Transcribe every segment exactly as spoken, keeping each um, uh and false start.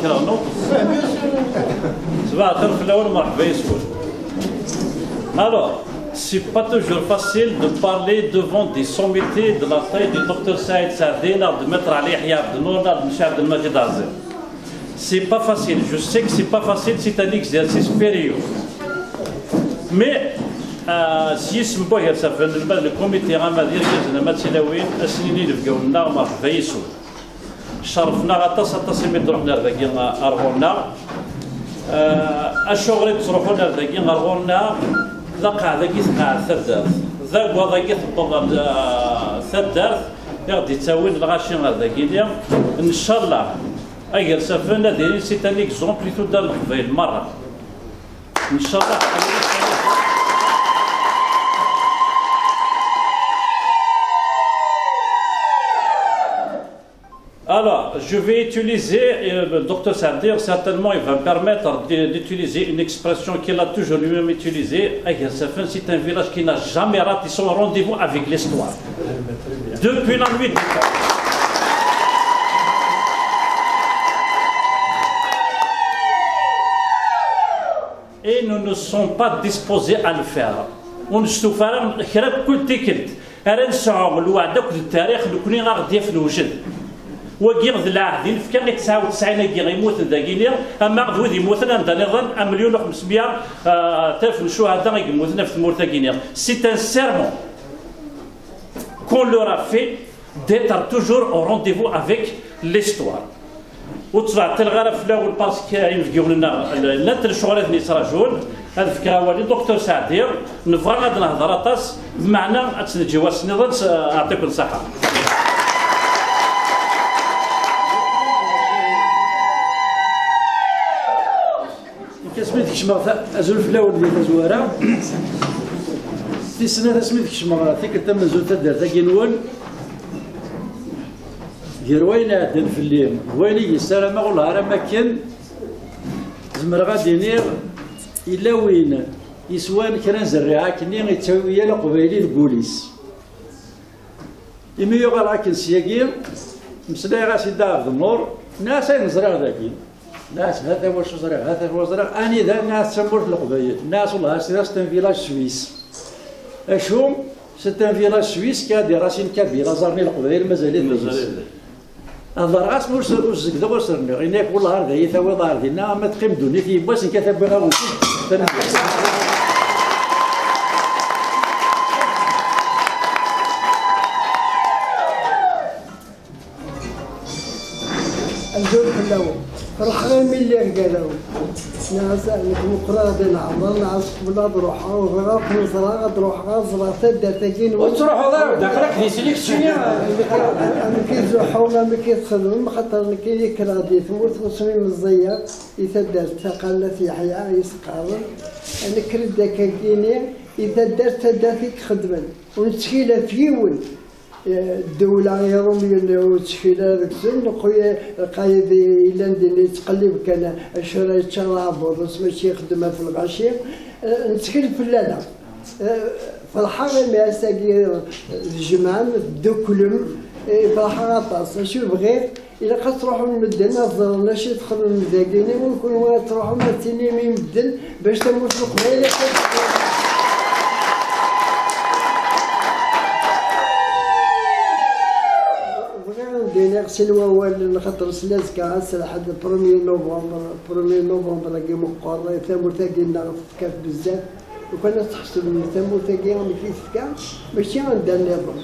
Kra, non? Sbaɣ lxir fell-awen, merḥba yes-wen. Alors, c'est pas toujours facile de parler devant des sommités de la taille du docteur Saïd Saadine, de Maître Ali Yahya Abdenour, de Monsieur Abdelmajid Azem. C'est pas facile. Je sais que c'est pas facile, c'est un exercice périlleux. Mais, euh, s yisem n Bugersafen, le comité amadir, irgazen ama d tilawin, ad sen-nini inebgawen-nneɣ merḥba yes-wen. Cerfen-aɣ aṭas, aṭas imi d-ruḥen ar dagi, ar ɣur-neɣ. Eh, acuɣer i d-ttruḥun ar dagi, ar ɣur-neɣ? D aqeɛd-agi tqeɛɛed taddart, d agwaḍ-agi tewweḍ, eh, taddart i ɣ-d-ittawin lɣaci ar dagi-ni. Ncallah, Agersafen ad yili c'est un exemple i tuddar n Leqbayel merra. Ncallah. Alors, je vais utiliser, euh, le docteur Sadir, certainement, il va me permettre de- d'utiliser une expression qu'il a toujours lui-même utilisée. Agersafen, c'est un village qui n'a jamais raté son rendez-vous avec l'histoire. Depuis la nuit des temps. Et nous ne sommes pas disposés à le faire. Ur nestufa ara kra n kul tikkelt ara nesɛu lweɛd akked tarix, nekkni a ɣ-d-yaf newjed. Wagi d lɛahd i nefka i tesɛa u tesɛin agi yemmuten dagi-ni, ama d wid yemmuten anda niḍen, amelyun u xemsmya, ah, alef n ccuhada i yemmuten ɣef tmurt-agi-ni. C'est un serment qu'on leur a fait d'être toujours au rendez-vous avec l'histoire. Ur ttbeɛṭileɣ ara fell-awen parce que inebgiwen-nneɣ llant lecɣal i ten-yettrajun. Ad fkeɣ awal i Docteur Saɛdi. Nebɣa ad nehder aṭas, meɛna ad tt-neǧǧ i wass nniḍen. Ɛṭiken ṣṣeḥḥa. Nekk asmi d-kecmeɣ ta-, azul fell-awen di tazwara. Tis snat asmi d-kecmeɣ tikkelt tamenzut taddart-agi-nwen. Gar wayen iɛeddan fell-i, d wayen i yessaramaɣ ur lɛar am akken, zemreɣ ad d-iniɣ, yella win yeswan kra n zerriɛa akkenni yettawi yal aqbayli deg wul-is. Imi yuɣal akken syagi, meslayeɣ-as i Dda Ɛebdennur, nniɣ-as ayen ẓriɣ dagi. Nniɣ-as hata wacu ẓriɣ, hata wacu ẓriɣ, anida, nniɣ-as d tamurt n Leqbayel, nniɣ-as wellah, c'est un village suisse. Acu? C'est un village suisse qui a des racines kabyles, aẓar-nni n Leqbayel mazal-it deg-s. Mazal-it. Hḍeṛeɣ-as ur s-, ur zegdeɣ ur s-rniɣ, yenna-yak wellah ar d ay tawiḍ ar dinna, ama teqqim ddunit yiwwas nekk ad t-awiɣ ar wul-ik. Tanemmirt. Azul fell-awen. Ferḥeɣ imi lliɣ gar-awen. Nniɣ-as nekk meqqreɣ di leɛmer, nniɣ-as qbel ad ruḥeɣ, bɣiɣ ad ken-ẓreɣ, ad ruḥeɣ ad ẓreɣ taddart-agi-nwen. Ur tettruḥuḍ ara, d aql-ak di sélection. Amek i tzuḥḥum, amek i txedmem, xaṭer nekk i kkreɣ di tmurt, xeṣṣum i meẓẓiyeɣ i taddart Taqalla n At Yeḥya i s-qqaren. Nekker-d akka-agi-ni i taddart, taddart i ixeddmen. Ur nettkel ɣef yiwen. Eh, ddewla Iṛumyen ur ttkel ara deg-sen, lqay-, lqayed yellan din yettqellib kan acu ara yeččar aɛebbuḍ-is, mačči ixeddem ɣef lɣaci. Eh, nettkel fell-aneɣ. Eh, ferḥeɣ imi ass-agi tjemɛem, tedduklem, eh, ferḥeɣ aṭas. Acu bɣiɣ, ilaq ad truḥem medden ad ẓren acu i txedmem dagini, u kunwi ad truḥem ad tinim i medden bac tamurt n Leqbayel ad Bɣiɣ ad d-iniɣ sin wawalen, xaṭer s lazekka ass lḥedd, premier novembre, premier novembre-agi meqqer, tamurt-agi-nneɣ tefka bezzaf. Lukan ad tḥesbem tamurt-agi amek i tefka, mačči anda nniḍen.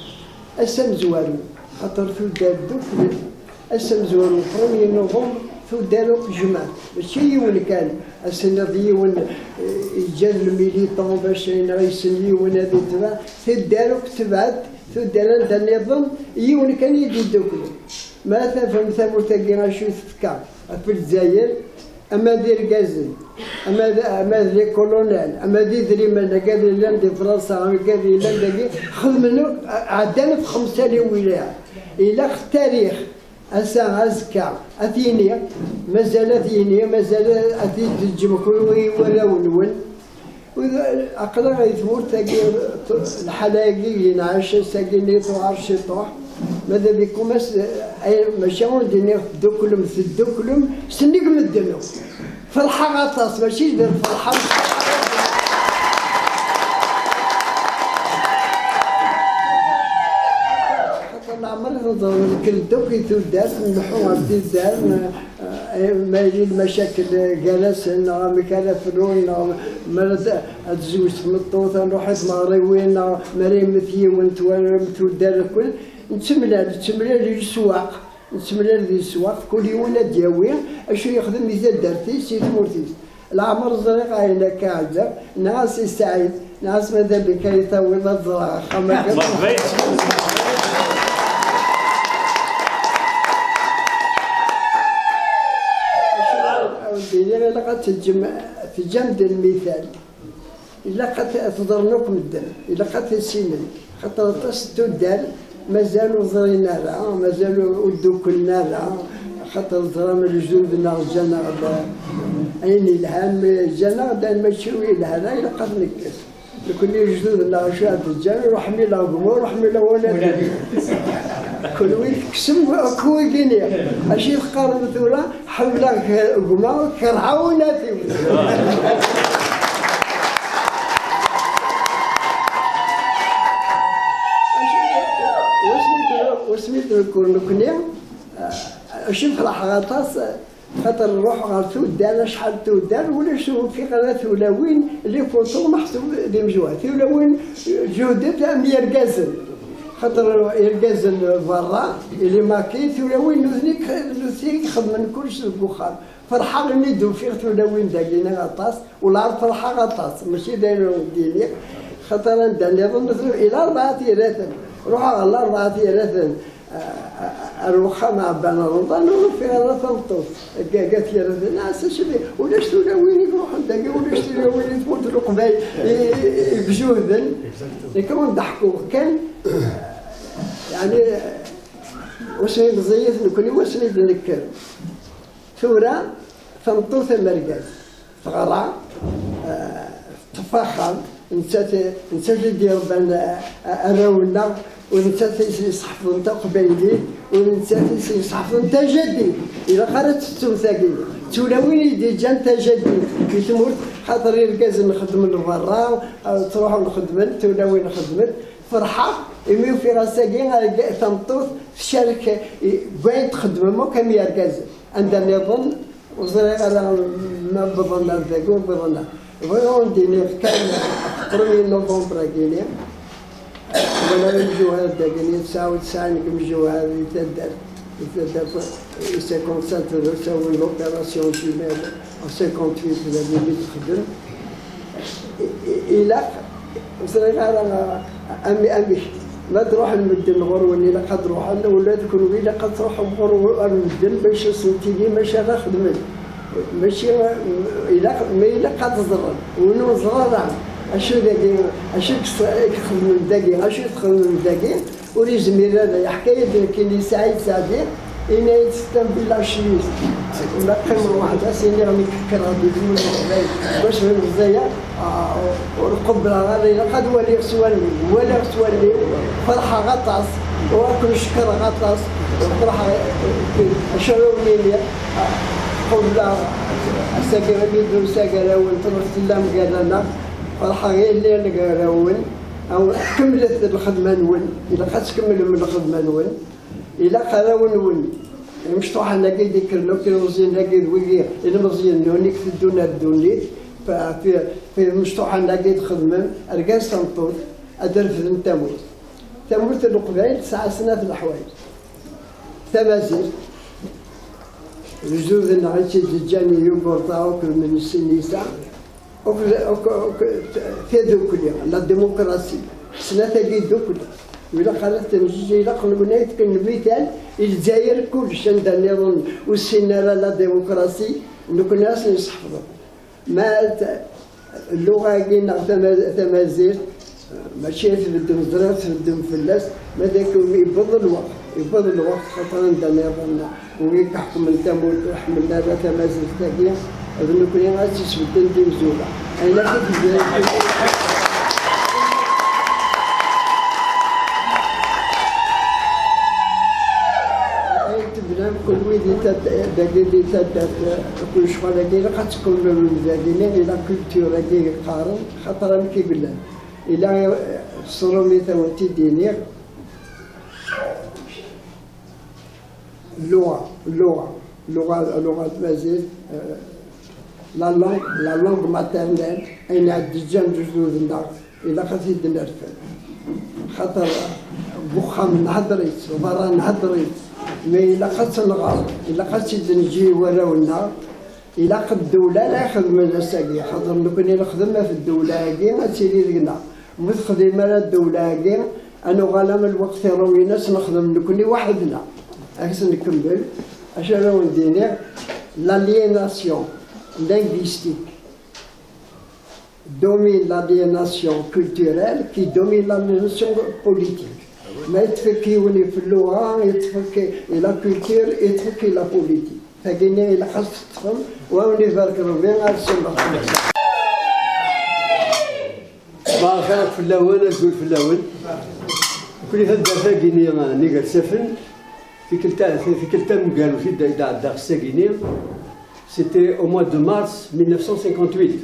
Ass amezwaru, xaṭer tuddar ddukklen. Ass amezwaru, premier novembre, tuddar akk jemɛent. Mačči yiwen kan. Ad s-tiniḍ yiwen, eh, yeǧǧa-d le militant bac yenɣa yessen yiwen ad itbeɛ. Tuddar akk tebɛent, tuddar anda nniḍen, yiwen kan i d-idduklen. Ma tafem tamurt-agi acu tefka ɣef Lezzayer, ama d irgazen, ama d, ama d les colonels, ama d idrimen, agad yellan di Fransa, agad yellan dagi, xedmen akk, ɛeddan ɣef xemsa lwilayat. Ilaq tarix, ass-a, azekka, ad t-yini, mazal ad t-yini, mazal ad t-id-teǧǧem kunwi i warraw-nwen. Aql-aɣ di tmurt-agi, lḥala-agi yenɛac ass-agi-nni tuɣal ciṭuḥ, mada bikum ass, Ay, maca ur d-iniɣ tedduklem, tedduklem, sennig medden akk. Ferḥeɣ aṭas, mačči d lferḥ. Xaṭer leɛmer i ten-ẓren, nekk-d akk i tudert, nleḥḥu ɣer tudert, n-, eh, ma yili lmacakel gar-asen, neɣ amek ara frun, neɣ ma ara t-, ad tezweǧ tmeṭṭut, ad nruḥ i tmeɣriwin, neɣ ma ara yemmet yiwen, twalamt tuddar akk. Nettemlal, nettemlal i leswaq, nettemlal di leswaq, kul yiwen ad d-yawi acu yexdem di taddart-is, di tmurt-is. Leɛmer ẓriɣ ayen akka ɛeddaɣ, nniɣ-as i Saɛid, nniɣ-as: "Mada bika i tawiḍ ad ẓreɣ axxam akka." Acu ara wen-d-iniɣ, ilaq ad teǧǧem, teǧǧam-d lmital. Ilaq ad t-, ad t-ẓren akk medden, ilaq ad t-issinen, xaṭer aṭas n tuddar mazal ur ẓrin ara, mazal ur, ur ddukklen ara, xaṭer ẓran lejdud-nneɣ ǧǧan-aɣ-d ayen yelhan, ǧǧan-aɣ-d ayen mačči ur yelha ara, ilaq ad t-nekkes. Nekni lejdud-nneɣ acu ad ǧǧan, ur ḥmileɣ gma, ur ḥmileɣ ula d. Kenwi tekksem akk wigi-nni. Acu i teqqarem tura? Ḥemmleɣ gma, kerheɣ unati. Wasmi d-, wasmi d-nekker nekni, acu ferḥeɣ aṭas, xaṭer nruḥ ɣer tuddar, acḥal n tuddar, ulac ur ufiɣ ara tulawin, les photos meḥsub d imjuhad. Tulawin, ǧuhdet am yergazen. Xaṭer irgazen berra, ili maki, tulawin nutni k-, nutni xedmen kullec deg uxxam. Ferḥeɣ imi d-ufiɣ tulawin dagini aṭas, u lɛar ferḥeɣ aṭas, mačči d ayen ur d-iniɣ, xaṭer anda nniḍen, ila rebɛa tiraten. Ruḥeɣ ɣer rebɛa tiraten, a-, a-, ar wexxam ɛebban Remḍan, ur ufiɣ ara tameṭṭut. Gaga tiraten, a, s acimi, ulac tulawin i iruḥen dagi, ulac tulawin i tmurt n Leqbayel, i, i, i ijuhden. Nekk ur d-ḥkuɣ kan, yeɛni, wasmi meẓẓiyit nekni, wasmi d-nekker. Tura, tameṭṭut am argaz, teɣra, eh, teṭṭef axxam, nettat, nettat i d-irebban, eh, arraw-nneɣ, u nettat i s-iseḥfḍen taqbaylit, u nettat i s-iseḥfḍen tajadit. Ilaq ara tettum tagi. D tulawin i d-iǧǧan tajadit di tmurt, xaṭer irgazen xeddmen berra, eh, ttruḥun xeddmen, tulawin xeddmen. Ferḥeɣ imi ufiɣ ass-agi, eh, tameṭṭut tcarek, eh, deg wayen txeddmem akk am yergazen. Anda nniḍen, ur ẓriɣ ara ma wwḍen ar dagi, ur wwḍen ara. Bɣiɣ ad wen-d-iniɣ kan, premier novembre-agi-ni, wala imjuhad dagi-ni, tesɛa u tesɛin deg imjuhad di taddart, di taddart, i cinquante-sept d asawen l'opération jumelle, en cinquante-huit d abrid i texdem. I, i, ilaq, ur ẓriɣ ara ami-, amek, ma d-ruḥen medden ɣur-wen, ilaq ad ruḥen, ula d kenwi ilaq ad truḥem ɣur-, ɣur medden bac ad sen-tinim acu ara xedmen. Mačči, ilaq, ma ilaq ad ẓren, win ur neẓri ara, acu dagi, acu i yexdmen dagi, acu i txedmem dagi, ur yezmir ara, yeḥka-yi-d nekkini Saɛid Saɛdi, yenna-yi-d c'est un village suisse. Ma qqimeɣ weḥd-i, as-iniɣ nekk kkreɣ-d di tmurt n Leqbayel. Bac d Lezzayer, ah, ur qebbleɣ ara, ilaq ad waliɣ s wallen-iw. Waliɣ s wallen-iw, ferḥeɣ aṭas, u ad ken-cekkreɣ aṭas. Ferḥeɣ, eh, acu ara wen-iniɣ, ah, qebleɣ ass-agi imi d-nusa gar-awen, truḥ tellam gar-aneɣ. Ferḥeɣ i lliɣ gar-awen. Aw, kemmlet lxedma-nwen, ilaq ad tkemmlem lxedma-nwen. Ilaq arraw-nwen, imecṭuḥen-agi d-ikkren akk, ilmeẓyen-agi d wigi, ilmeẓyen-nwen i iteddun ar ddunit, f-, f-, f-, imecṭuḥen-agi d-xedmen, argaz tameṭṭut, ad refden tamurt. Tamurt n Leqbayel tesɛa snat leḥwayeǧ. Tamazirt, lejdud-nneɣ i tt-id-ǧǧan i Yugurṭa akk d Mennec Nisa, akk, akk, akk, tadukli, la démocratie, snat-agi dukli. Ilaq ara ten-, ilaq nekni ad t-nefk lmital i Lezzayer, kullec anda nniḍen ur ssinen ara la démocratie, nekni ad sen-nseḥfeḍ. Ma t-, lluɣa-agi neɣ tama-, tamazirt, mačči ad tbeddem, ẓriɣ tbeddem fell-as, ma d akken yewweḍ lweqt, yewweḍ lweqt, xaṭer anda nniḍen, wigi iḥekmen tamurt ur ḥemmlen ara tamazirt-agi, d nekni ad tt-isbedden d imzuda. Ayen akka tebda. Dagi di taddart, kul ccɣel-agi ilaq ad tkemmlem dagi-nni, i la culture-agi yeqqaren, xaṭer amek i yella. Ila, eh, s tṛumit a wen-t-id-iniɣ. Lluɣa, lluɣa, lluɣa, lluɣa tmaziɣt, eh, la langue, la langue maternelle, ayen i d-ǧǧan lejdud-nneɣ, ilaq ad t-id-nerfed. Xaṭer deg uxxam nhedder-itt, berra nhedder-itt, ma ilaq ad tt-nɣer, ilaq ad tt-id-neǧǧ i warraw-nneɣ, ilaq ddewla ara ixedmen ass-agi, xaṭer nekkni nexdem ɣef ddewla-agi ad tili deg-neɣ. Ma ur texdim ara ddewla-agi, ad nuɣal am lweqt iṛuwin, ad s-nexdem nekkni weḥd-neɣ. Ad s-nkemmel, acu ara wen-d-iniɣ, l'aliénation linguistique domine l'aliénation culturelle qui domine l'aliénation politique. Ma yeṭṭef-ik yiwen ɣef lluɣa, yeṭṭef-ik i la culture, yeṭṭef-ik i la politique. Tagi-nni ilaq ad teṭṭfem, wa wen-ibarek Rebbi, ad semmeɣ. Ṣbaḥ lxir akk fell-awen, azul fell-awen. Nekkni taddart-agi-nni n Igersafen, tikkelt-a, tikkelt tameggarut i d-, i d-ɛeddaɣ s tagi-nni, c'était au mois de mars mille neuf cent cinquante-huit.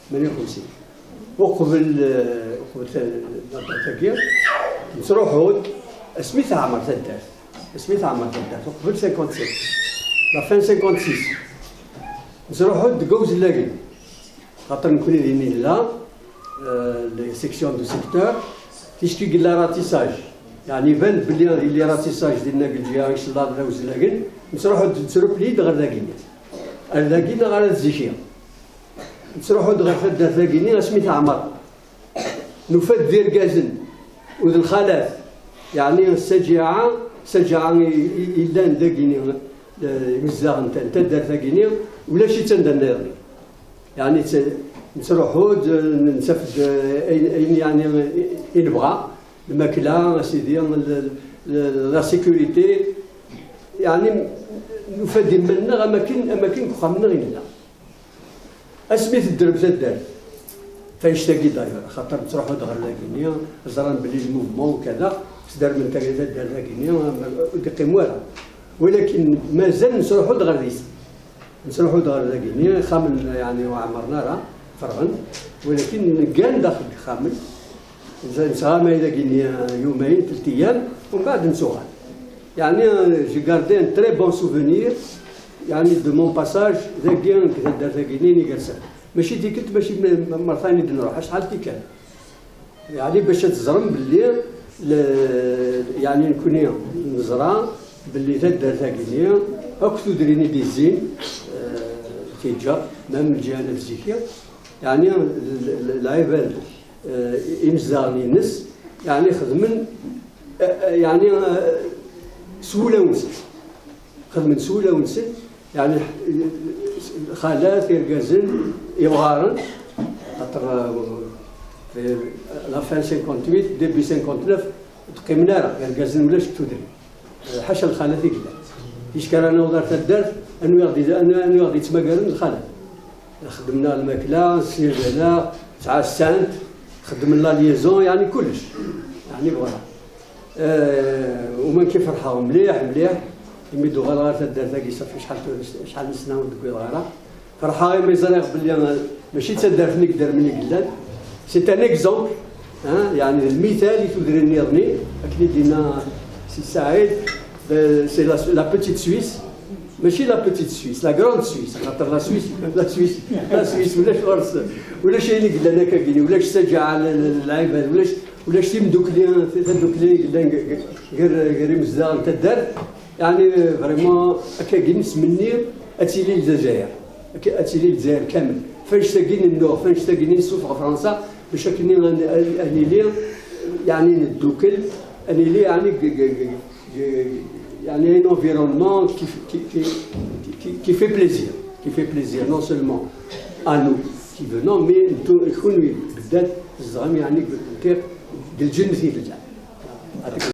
Mani xemsin. Uqbel, eh, uqbel ta-, taddart-agi, nettruḥu-d asmi teɛmer taddart. Asmi teɛmer taddart, uqbel cinquante-sept. La fin cinquante-six. Nettruḥu-d deg Awzellagen. Xaṭer nekkni din i nella, eh, les sections de secteur. Ticki yella ratissage. Yeɛni iban belli yella ratissage dinna deg lǧiha, icella d Awzellagen. Nettruḥu-d, nettruḥu-d ɣer dagi. Ar dagi neɣ ar At Ziki. Nettruḥu-d ɣer taddart-agi-nni asmi teɛmer. Nufa-d d irgazen u d lxalat, yeɛni ssaǧiɛa, ssaǧiɛa i, i, i llan dagi-nni, eh, imezdaɣ n ta-, n taddart-agi-nni, ulac-itt anda nniḍen. Yeɛni tt-, nettruḥu-d, eh, nsaf-d, eh, ayen, ayen yeɛni i, i nebɣa, lmakla, a sidi, l-, l-, la sécurité, yeɛni nufa-d iman-nneɣ am akken, am akken deg uxxam-nneɣ i nella. Asmi teddrem taddart, f annect-agi d'ailleurs, axaṭer nettruḥu-d ɣer dagi-nni, ẓran belli le mouvement ukada, sdermen ta-, taddart dagi-nni, ur d-iqqim wara. Walakin mazal nettruḥu-d ɣer dit. Nettruḥu-d ɣer dagi-nni, ixxamen, yeɛni, ur ɛemmren ara, ferɣen, walakin neggan daxel n yixxamen. Nza-, nesɣamay dagi-nni yumayen, telt ayyam, umbeɛd nettuɣal. Yeɛni, j'ai gardé un très bon souvenir, yeɛni, de mon passage dagi, deg taddart-agi-nni n Igersafen. Mačči tikkelt, mačči m-, m-, mertain i d-nruḥ, acḥal tikkal. Yeɛni, bac ad teẓrem belli, le-, yeɛni, nekkni neẓra belli taddart-agi-nni, akk tudrin i d-izzin, eh, tiǧǧa, même lǧiha n At Ziki, yeɛni, l-, l-, lɛibad, eh, imezdaɣen-ines, yeɛni xedmen, eh, eh, yeɛni, eh, s wulawen-nsen. Xedmen s wulawen-nsen, yeɛni, xalat, irgazen, imɣaren, xaṭer, eh, la fin cinquante-huit, début cinquante-neuf, ur d-qqimen ara, irgazen ulac deg tudrin. Ḥaca lxalat i yellan. Ticki ara naweḍ ar taddart, anwi ɣ-d-, anwi, anwi ɣ-d-yettmagaren? Lxalat. Xedmen-aɣ lmakla, ssirden-aɣ, ttɛassant, xedmen la liaison, yeɛni kullec. Yeɛni voilà. Eh, uma nekk ferḥeɣ mliḥ, mliḥ, imi d-uɣaleɣ ɣer taddart-agi, ṣafi acḥal, acḥal n ssna ur d-wwiḍeɣ ara. Ferḥeɣ imi ẓriɣ belli, eh, mačči d taddart-nni i yeddermen i yellan. C'est un exemple, hein, yeɛni d lmital i tudrin nniḍen, akken i d-yenna Si Saɛid, eh, c'est la, la petite Suisse. Mačči la petite Suisse, la grande Suisse, xaṭer la Suisse, la Suisse, la Suisse, ulac ɣur-s, ulac ayen i yellan akkagi, ulac ssaǧaɛa, l-, l-, lɛibad, ulac, ulac timdukli, tadukli i yellan g-, g-, gar, gar imezdaɣ n taddart. Yeɛni, vraiment, akkagi nettmenni ad tili Lezzayer, akka, ad tili Lezzayer kamel. F annect-agi nennuɣ, f annect-agi nessufeɣ Fransa, bac akken ad, ad, ad nili, yeɛni, neddukel, ad nili, yeɛni, g-, g-, g-, g-, yeɛni, un environnement qui, qui, qui, qui, qui fait plaisir, qui fait plaisir non seulement à nous qui venons, mais ntu-, kunwi beddat tzedɣem, yeɛni, deg, deg, deg lǧennet i tella.